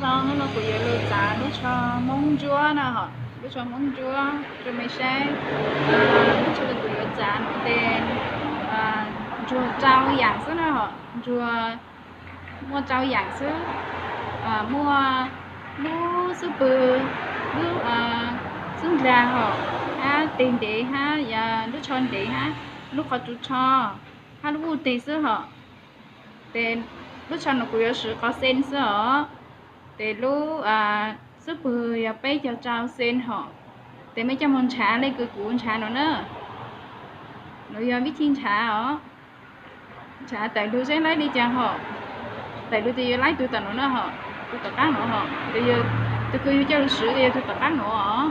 Hnub no kuv yuav los txav lub tsho Hmoob Ntsuab no, lub tsho Hmoob Ntsuab rau mej saib. Lub tsho uas kuv yuav txav no ces ntsuag rau yaam xwb no, ntsuag muaj rau yaam xwb. Muaj lub xub pwg, lub xub nqag hab, hab teg ntev hab, lub tsho ntev hab, lub qhov tsua tsho hab lub vuj teg xwb hos. Ces lub tsho no kuv yuav siv qhov xees xwb os. Ces lub xub pwg yog peb caug rau xees hos. Ces mej coj moog nrhav le kws kuv nrhav no na. No yog vib thib nrhav os. Nrhav tawm lug seb laib le caag hos. Tawm lug ces yuav laib tug tom no na hos, tug tom qaab no hos. Tus kws yug coj lug siv ces yog tug tom qaab no os.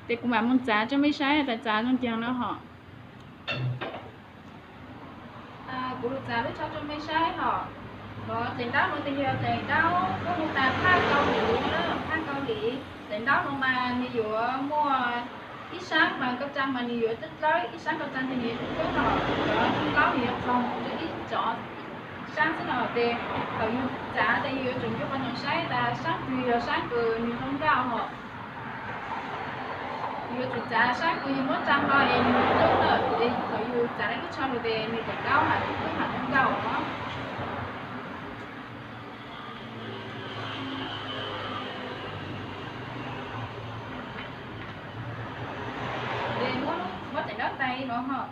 Ces kuv mam moog txav rau mej saib tas txav zoo caag no hos. Kuv lug txav lub tsho rau mej saib hos. Nuav tseem ntaub nuav ces yog tseem ntaub kuj hu tas phaj Kaus Lim, phaj Kaus Lim. Tseem ntaub nuav mas nwg yuav muaj ib saab mas koj tsaa mas nwg yuav dlawb dlawb, ib saab koj tsaa ces nwg yuav dlawb dlawb, nwg yuav txog ib cov saab xwb no ces thaum yug txav ces yug yuav tsum ncu qhov no saib tas saab twg yog saab kws nwg zoo nkauj hos. Yug yuav tsum txav saab kws yug muab tsaa hlo es nwg zoo lawm ces thaum yug txav le lub tsho lug ces nwg tseem ntaub mas lub mam zoo nkauj os. Ces muab tseem ntaub tais no hos.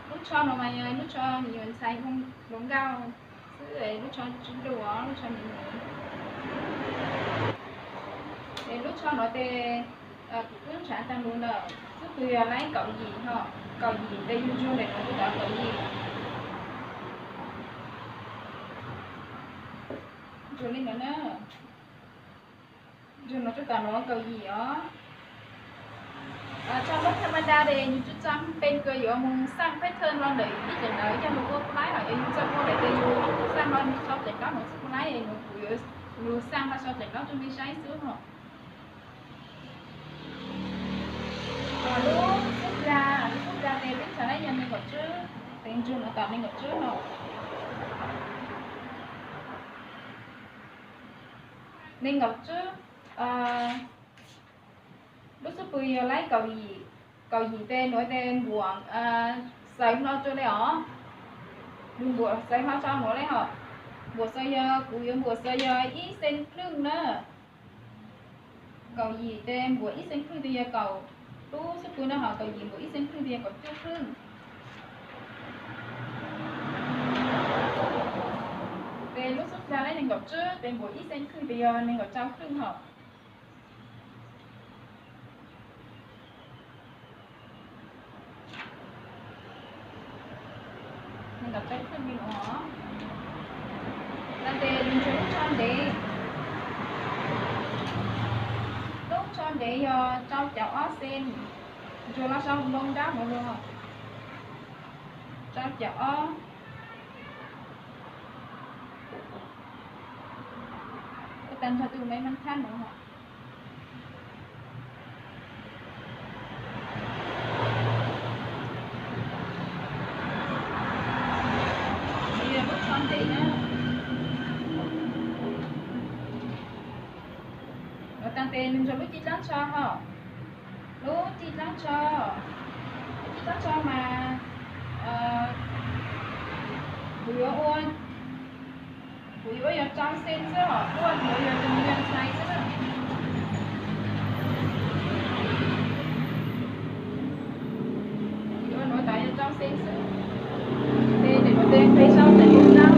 Lub tsho no mas yog lub tsho yuav ntxhais hluas nkauj xwb, lub tsho tsi lug os, lub tsho me me. Es lub tsho no ces kuv twb nrhav taag lug lawm, xub pwg yog laib kaum yim hos, kaum yim ces yug ntsuag ntawm no rau tom kaum yim. Ntsuag li no na, ntsuag no rau tom no kaum yim os. Tsho Moob tha ma da ces yug tsi txaj peg kws yuav moog xaj peb thawj no lawm ib tseem ntawd yog lug ua laib hos, es yug txaj muag lawm ces yug xaj hlo yug tsho tseem ntaub no xwb ua laib es kuv yuav lug xaj hlo tsho tseem ntaub rau mej saib xwb hos. Lub xub pwg, lub xub pwg ces peb nrhav laib yog neeg nkaum tswb, ces ntsuag no tom neeg nkaum tswb no. Neeg nkaum tswb, lub xub pwg yog laib kaum yim, kaum yim ces nuav ces npuam xaws hlo rua le os. Lug npuam xaws hlo rua nuav le hos. Npuam xaws yog, kuv yuav npuam xaws yog ib xees plwj na. Kaum yim ces npuam ib xees plwj ces yog kaum, lub xub pwg no hos kaum yim npuam ib xees plwj ces yog kaum cuaj plwj. Ces lub xub pwg laib neeg nkaum tswb ces npuam ib xees plwj ces yog neeg nkaum rau plwj hos. Neeg nkaum rau plwj li no. Ces ntsuag lub tsho ntev, lub tsho ntev yog rau caum ob xees. Ntsuag los sau npoo nrab no lug, rau caum ob. Ua tag nrho tus me mab thab no. Lub tsho ntev na. Nuav taag tes nwg ntsuag lub cij dlaab tsho hos. Lub cij dlaab tsho, lub cij dlaab tsho mas kuv yuav ua, kuv yuav ua yog rau xees xwb hos, kuv yuav yog tus me nyuam ntxhais xwb na. Yuav nuav tas yog rau xees xwb. Ces tes nuav tes peb sau tes npoo nrab,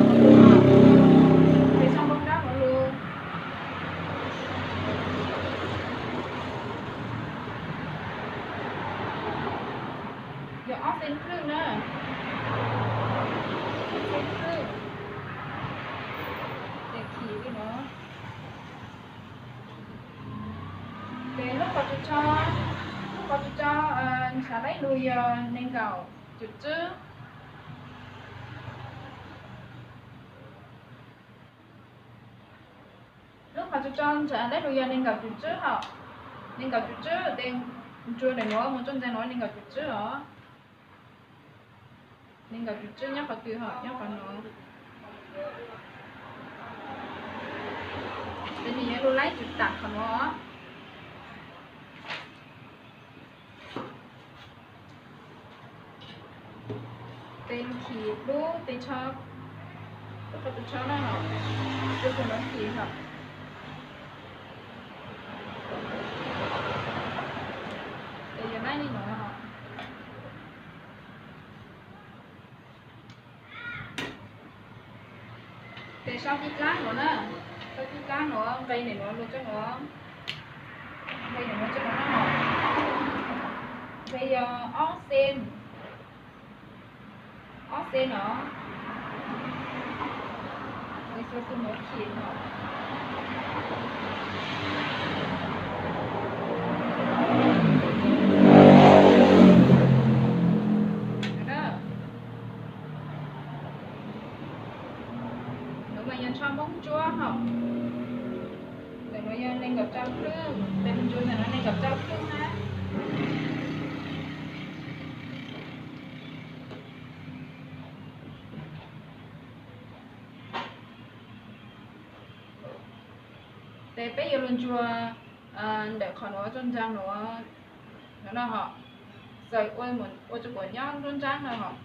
peb sau npoo nrab lug. Yog ob xees plwj na. Ob xees plwj. Ces khi li no. Ces lub qhov tsua tsho, lub qhov tsua tsho nrhav laib lug yog nees nkaum cum tswb. Lub qhov tsua tsho nrhav laib lug yog nees nkaum cum tswb hos. Nees nkaum cum tswb tes ntsuag ntawm nuav moog rua ntawm nuav nees nkaum cum tswb os. Nees nkaum tus tswb nyob qhov twg hos? Nyob qhov no. Ces nws yuav lug laib tsum tam qhov no. Tes lug chim lub tes tsho, lub qhov tes tsho no, rua tus no chim hos. Ces yog laib li no. Ces sau tib dlaab nuav na, sau tib dlaab nuav, nqe ntawm nuav lug tso nuav, nqe ntawm nuav tso nuav na, nqe yog ob xees, ob xees no, es sau tus nuav chim no. Nuav mas yog tsho Moob Ntsuab hos. Ntawm nuav yog nees nkaum rau kheej, tes lug ntsuas ntawm nuav nees nkaum rau kheej na. Ces peb yuav lug ntsuas ntawm qhov nuav rua nraag nuav, nuav no hos, txawm ua rua kuas nyob nruab nraab no hos,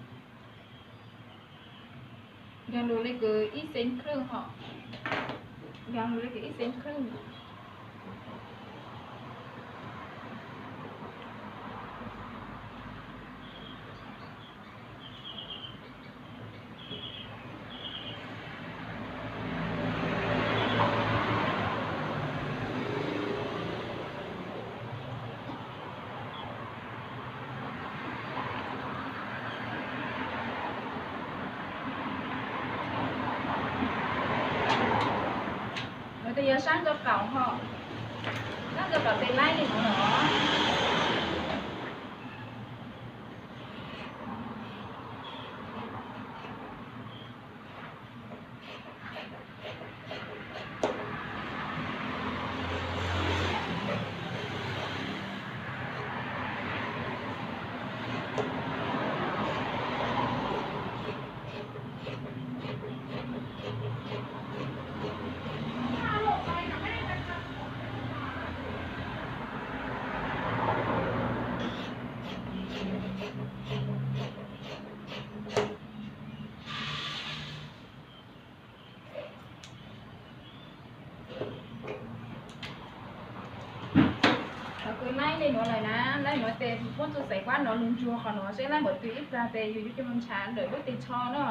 nkaag lug le kws ib xees kheej hos, nkaag lug le kws ib xees kheej. Nuav tes yog sab ntawm qaum hos, sab ntawm qaum tes laib li nuav los. Qhov kws laib le nuav lawm na, laib nuav tes muab txuj xaiv kuab nuav lug ntsuag qhov nuav seb laib npaum twg ib plag tes yug yuav coj lug ntshav ntawm lub tes tsho na.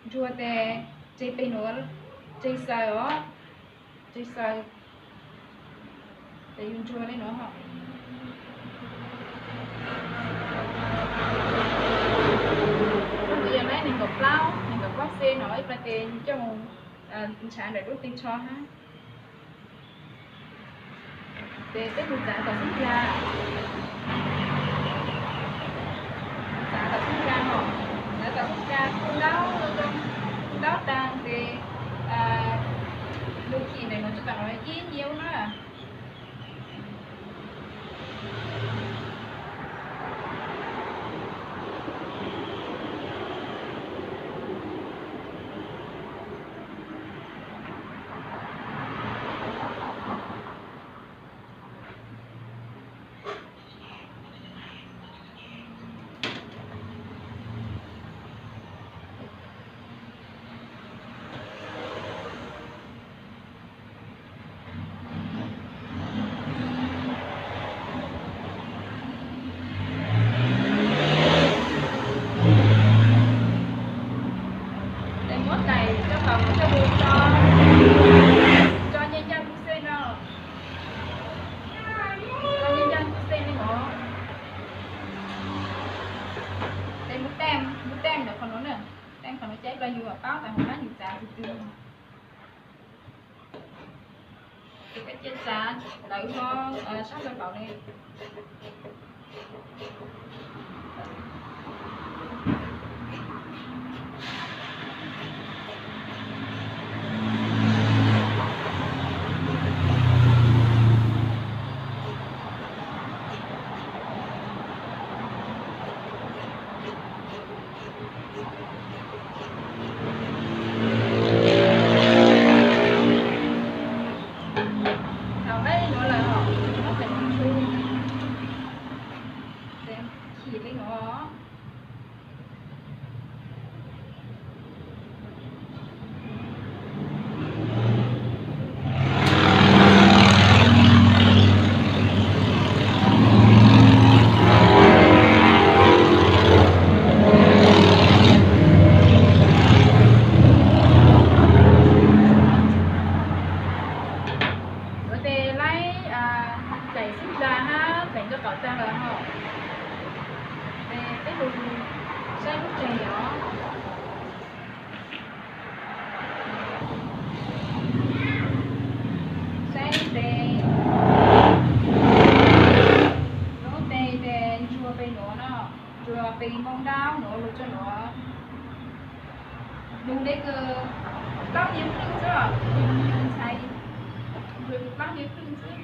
Ntsuag tes tseg peg nuav, tseg xaws os, tseg xaws. Ces yug ntsuag le nuav hos. Tes yog laib nees nkaum plaub, nees nkaum plaub xees no ib plag tes yug coj ntshav ntawm lub tes tsho hab. Ces peb mus txav tom xub nraag, txav tom xub nraag hos, txav tom xub nraag kuj ntaub, kuj ntaub taag tes lug chim ntawm nuav tso tom nuav ib nyiab na. Tes muab tais rau tom nuav coj lug tso, tso ncaaj ncaaj kuj xeej no, tso ncaaj ncaaj kuj xeej le nuav. Tes muab taaj, muab taaj ntawm qhov nuav na, taaj qhov nuav ca ib plag yug paub tas hov hab yug txav tug twg. Ces peb cia txav lawv ho sab ntawd paum le. Yim li no. Ua tes laib daim xib ntsa hab pleev rau qaum taag lawm hos. Peb lug saib lub tes os. Saib lub tes, lub tes tes ntsuag pes nuav no, ntsuag pes nkaus nraub nuav lug txug nuav. Nug le kws plaub hnyuv plwj xwb, nug ntshai, nug kws plaub hnyuv plwj xwb.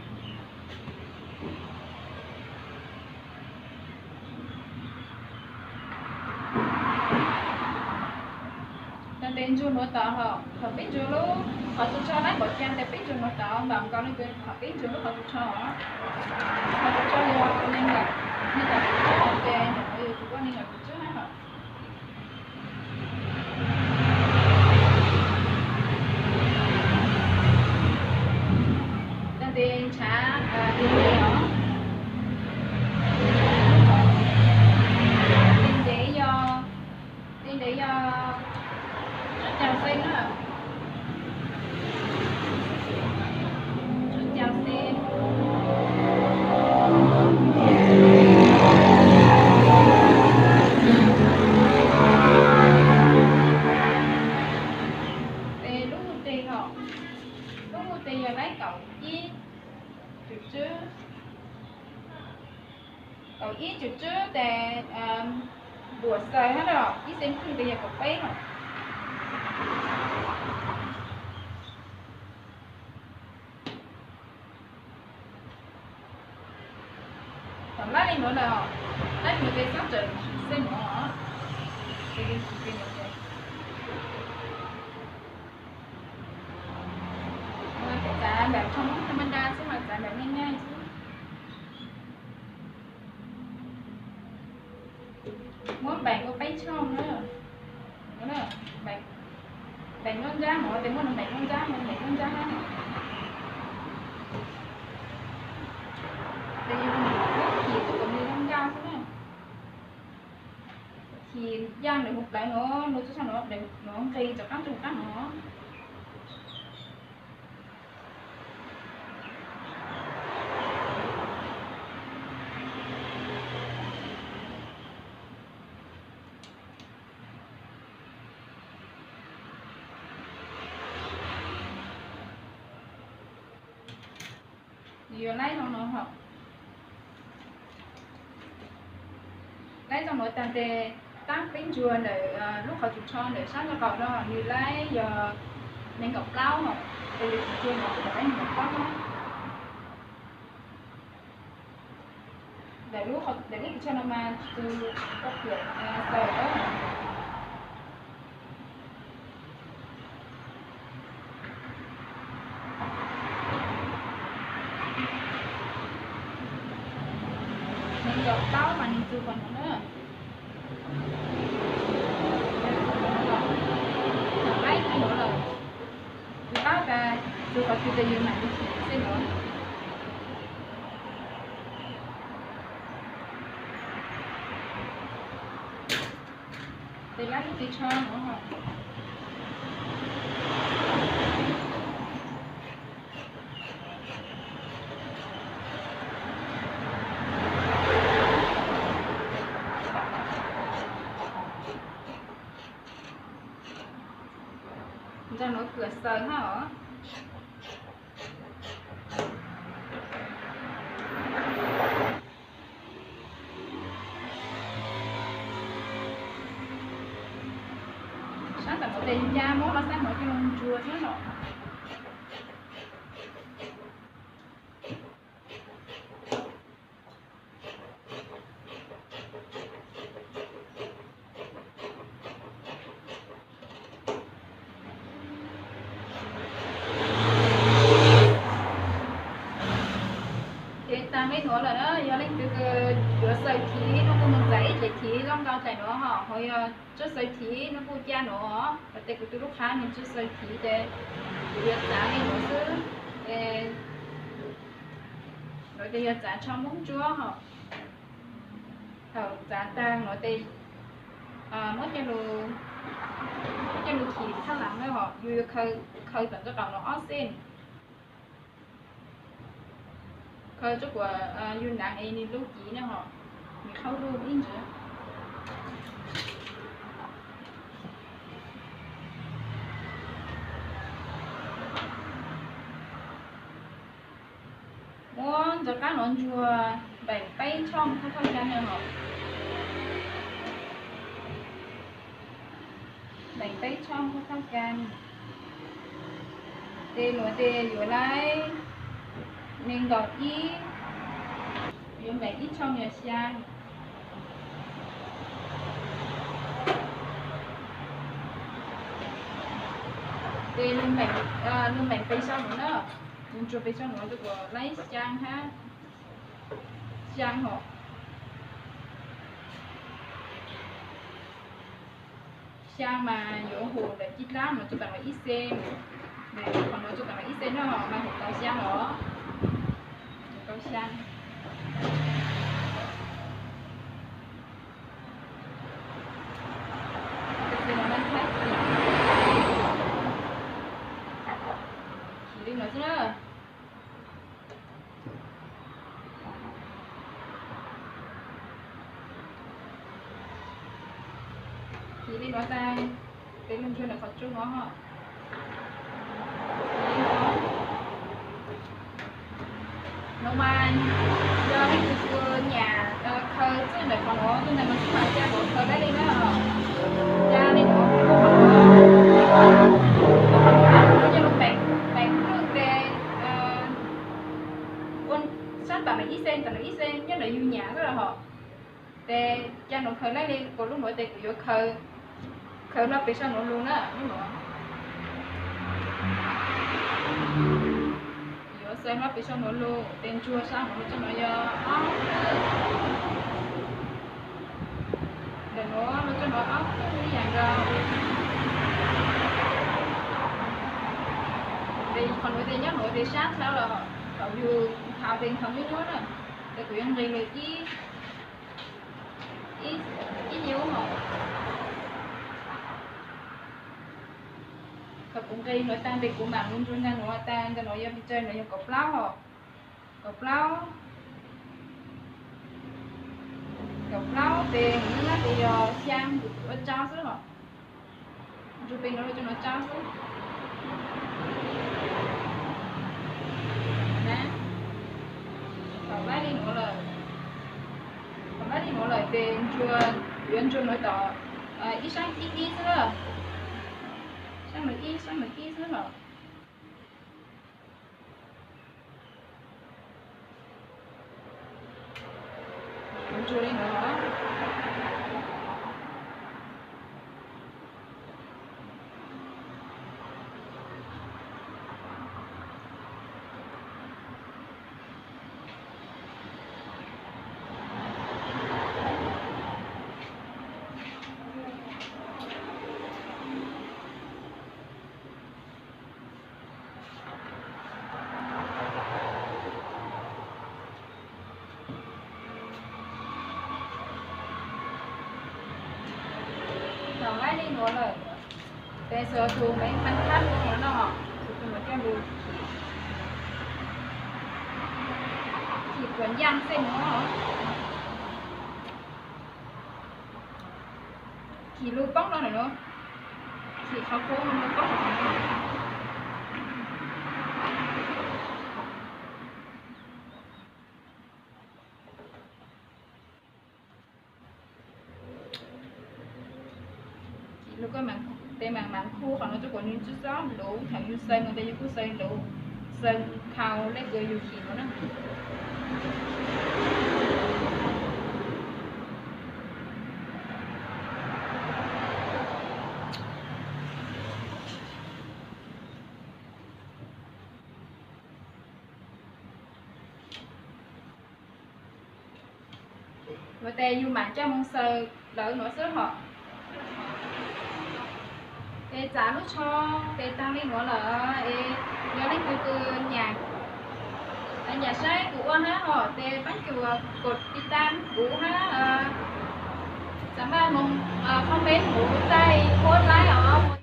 Tag tes ntsuag nuav tod hos, thaum peb ntsuag lub qhov tsua tsho laib npaum cas tes peb ntsuag nuav tod npaum nkaus le kws thaum peb ntsuag lub qhov tsua tsho os. Qhov tsua tsho yog neeg lawm, neeg lawm kuv tswb ces nuav yog kuv ua neeg lawm kuv tswb hab hos. Tag tes ntshav dub le os. Tes ntev yog, tes ntev yog tsib caug xees na. Tsib caug xees. Tes lub tes hos, lub tes yog laib kaum ib cum tswb. Kaum ib cum tswb tes buam xaws hab na, ib xees plwj tes yog kaum peb os. Thaum laib le nuav lawm, laib le nuav tes xob tawm xees nuav os. Txav ntawm tshooj tha ma nra xwb, txav ntawm nyaj nyaj xwb. Muab npeem ua peb tshooj na. Npeem nruab nrab no tes muab nws npeem nruab nrab, npeem nruab nrab hab. Tes yog muab khi tuaj kom nws zoo nkauj xwb na. Khi yaaj ntawm huv plawv no, nws txug sab no, nws nqis rov qaab rua qaab no. Nws yuav laib zoo no hos. Laib zoo no tag tes, taab peb ntsuag ntawm lub qhov tsua tsho ntawm sab ntawm qaum no, nws laib yog nees nkaum plaub hos, tes yog tsis ntsuag no kuj tau laib nees nkaum plaub hab. Ntawm lub, ntawm lub tsua tsho no mas txug kua phuam xaws os. Nees nkaum plaub mas nws txug qhov no na. Laib txij nuav lawm, tsis paub tas txug qhov twg tes yus mam li chim xwb no. Tes laib lub tes tsho no. Ntawm nuav kua xaws hab os. Sab ntawm nuav tes ya muab los sab nuav coj los ntsuag xwb no. Ces taag le nuav lawm na, yog leej twg yuav xaws chiv no kuj moog txais Thiv zoo nkaus daim nuav hos, hos yog tsi xaws thiv nws kuj ca nuav, tes kuv tus lub qhab nws tsi xaws thiv tes kuv yuav txav li nuav xwb. Nuav tes yog txav tsho Moob Ntsuab hos. Thaum txav taag nuav tes muab coj lug khi thaj laam na hos, yug yuav khaws tawm ntawm qaum nuav ob xees. Khaws rua kuas yug naav es nwg lub civ na hos, nwg qhaub lug ib ntsis. Muab ntawm qaab nuav ntsuag npeem peb tshooj thaj thaj ka na hos. Npeem peb tshooj thaj thaj ka. Tes nuav tes yuav lawm neeg nkaum ib, yuav npeem ib tshooj yog xyaa. Tes lug npeem peb tshooj nuav na, lug ntsuag peb tshooj nuav rua kuas lawm xyaa hab, xyaa hos. Xyaa mas yuav hum ntawm cib dlaab nuav rua taam los ib xees, qhov nuav rua taam los ib xees na hos mas hum tau xyaa los, tau xyaa. Khi li no xwb na. Khi li no tas, tes lug ntsuag ntawm qhov tsuas nuav hos. Nuav mas yog leej twg tsi nyam khaws txuj ntawm qhov nuav, txuj ntawm mas txuj mas ca kuas khaws dlaab li na. Ca li nuav, qhov nuav coj lug peem, peem kawg tes ua sab taam ntawm ib xees, taam ntawm ib xees nyob ntawm yug nyam xwb los hos. Tes ca nuav khaws dlaab li, kuas lub nuav tes kuv yuav khaws, khaws hlo pes tshooj nuav lug na, lub nuav. Yuav xaws hlo pes tshooj nuav lug, tes ntsuag sab nuav lug tshooj nuav yog ob, ntawm nuav lug tshooj nuav ob ib yam nkaus. Tes qhov nuav tes nyob nuav tes sab tshaj los, thaum yug nqhav tes nqhav nyuaj nyuaj na, tes kuv yuav nqis lug ib, ib nyuag hos. Thaum kuv nqis nuav taag tes kuv maam lug ntsuag ntawm nuav taag, ntawm nuav yog pes tsawg, nuav yog kaum plaub hos. Kaum plaub, kaum plaub tes nub nab tes yog xyaa, kuv ua tsau xwb hos. Ntsuag pes nuav lug tshooj nuav tsau xwb. Thaum lab li nuav lawm, thaum lab li nuav lawm tes ntsuag, yuav ntsuag nuav tom ib saab ib ib xwb na. Saab nuav ib, saab nuav ib xwb hos. Ntsuag li nuav. Thaum lab li nuav lawm, tes xuas tus me paj thab nuav no, xuas tus nuav coj lug khi kuas yaaj xwb nuav. Khi lug poob no na, khi qhov poob no lug poob. Lug koj tes maam maam khu qhov nuav rua kuas nwg tsi xob luv, thaum yug xaws nuav tes yug kuj xaws luv, xaws thaus le kws yug khi nuav na. Tes yus mam coj mus xaws lawv nuav xwb hom. Tes txav lub tsho tes taag le nuav lawm es yog leej twg kws nyam saib kuv ua hab hom tes pab cuam kod tiv tam kuv hab, xam maj moog comment kuv taig huab laib os.